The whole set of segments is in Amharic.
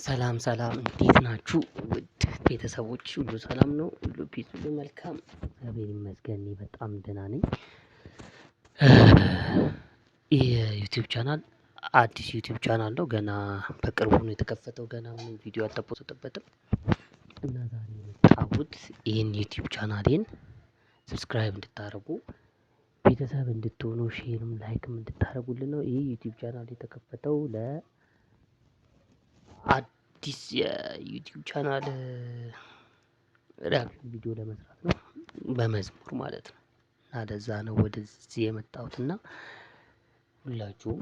ሰላም ሰላም እንዴት ናችሁ? ውድ ቤተሰቦች ሁሉ ሰላም ነው፣ ሁሉ peace፣ ሁሉ መልካም፣ እግዚአብሔር ይመስገን። እኔ በጣም ደህና ነኝ። ይህ የ YouTube channel አዲስ YouTube channel ነው። ገና በቅርቡ ነው የተከፈተው። ገና ምንም ቪዲዮ አልተፖሰተበትም እና ዛሬ የመጣሁት ይህን YouTube channel ኤን subscribe እንድታደርጉ ቤተሰብ እንድትሆኑ share ም like ም እንድታደርጉልን ነው። ይህ YouTube channel የተከፈተው ለ አዲስ የ YouTube channel reaction ቪዲዮ ለመስራት ነው፣ በመዝሙር ማለት ነው። እና ለዛ ነው ወደዚህ የመጣሁት እና ሁላችሁም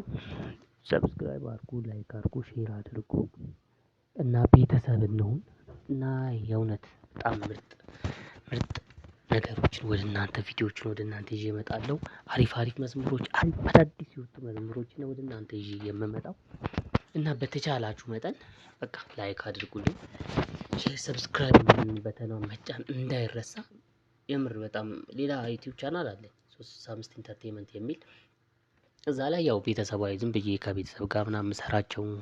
subscribe አድርጉ፣ like አድርጉ፣ share አድርጉ እና ቤተሰብ እንሁን እና የእውነት በጣም ምርጥ ምርጥ ነገሮችን ወደ እናንተ ቪዲዮዎችን ወደ እናንተ ይዤ እመጣለሁ። አሪፍ አሪፍ መዝሙሮች፣ አሪፍ አዳዲስ የወጡ መዝሙሮችን ወደ እናንተ ይዤ የምመጣው እና በተቻላችሁ መጠን በቃ like አድርጉልኝ፣ share፣ subscribe button ኗን መጫን እንዳይረሳ። የምር በጣም ሌላ YouTube channel አለኝ 365 Entertainment የሚል፣ እዛ ላይ ያው ቤተሰባዊ ዝም ብዬ ከቤተሰብ ጋር ምናምን የምሰራቸውን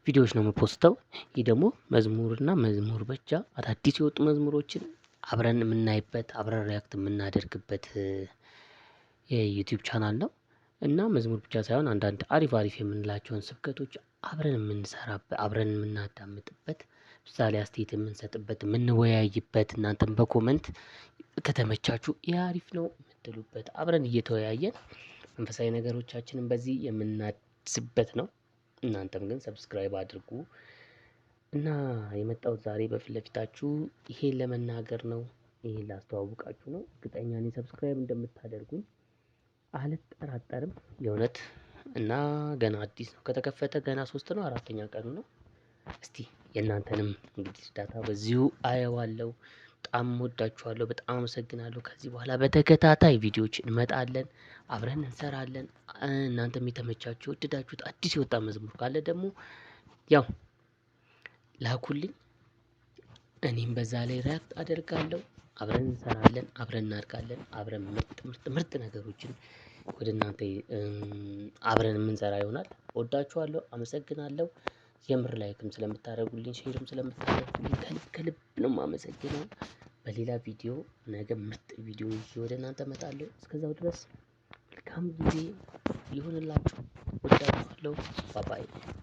ቪዲዮዎች ነው የምፖስተው። ይህ ደግሞ መዝሙርና መዝሙር ብቻ አዳዲስ የወጡ መዝሙሮችን አብረን የምናይበት፣ አብረን react የምናደርግበት የ YouTube channel ነው። እና መዝሙር ብቻ ሳይሆን አንዳንድ አሪፍ አሪፍ የምንላቸውን ስብከቶች አብረን የምንሰራበት፣ አብረን የምናዳምጥበት፣ ምሳሌ አስተያየት የምንሰጥበት፣ የምንወያይበት፣ እናንተም በ comment ከተመቻችሁ ይህ አሪፍ ነው የምትሉበት፣ አብረን እየተወያየን መንፈሳዊ ነገሮቻችንን በዚህ የምናድስበት ነው። እናንተም ግን subscribe አድርጉ እና የመጣሁት ዛሬ በፊት ለፊታችሁ ይሄን ለመናገር ነው። ይሄን ላስተዋውቃችሁ ነው። እርግጠኛ ነኝ subscribe እንደምታደርጉኝ አልጠራጠርም። የእውነት እና ገና አዲስ ነው፣ ከተከፈተ ገና 3 ነው 4ኛ ቀኑ ነው። እስቲ የእናንተንም እንግዲህ እርዳታ በዚሁ አየዋለሁ። በጣም ወዳችኋለሁ። በጣም አመሰግናለሁ። ከዚህ በኋላ በተከታታይ ቪዲዮዎች እንመጣለን፣ አብረን እንሰራለን። እናንተም የተመቻችሁ የወደዳችሁት አዲስ የወጣ መዝሙር ካለ ደግሞ ያው ላኩልኝ። እኔም በዛ ላይ react አደርጋለሁ። አብረን እንሰራለን፣ አብረን እናድጋለን፣ አብረን ምርጥ ምርጥ ምርጥ ነገሮችን ወደ እናንተ አብረን የምንሰራ ይሆናል። ወዳችኋለሁ፣ አመሰግናለሁ። የምር like ም ስለምታደርጉልኝ share ም ስለምታደርጉልኝ ከልብ ከልብ ነው የማመሰግነው። በሌላ ቪዲዮ ነገ ምርጥ ቪዲዮ ይዤ ወደ እናንተ እመጣለሁ። እስከዛው ድረስ መልካም ጊዜ ይሁንላችሁ። ወዳችኋለሁ። bye bye።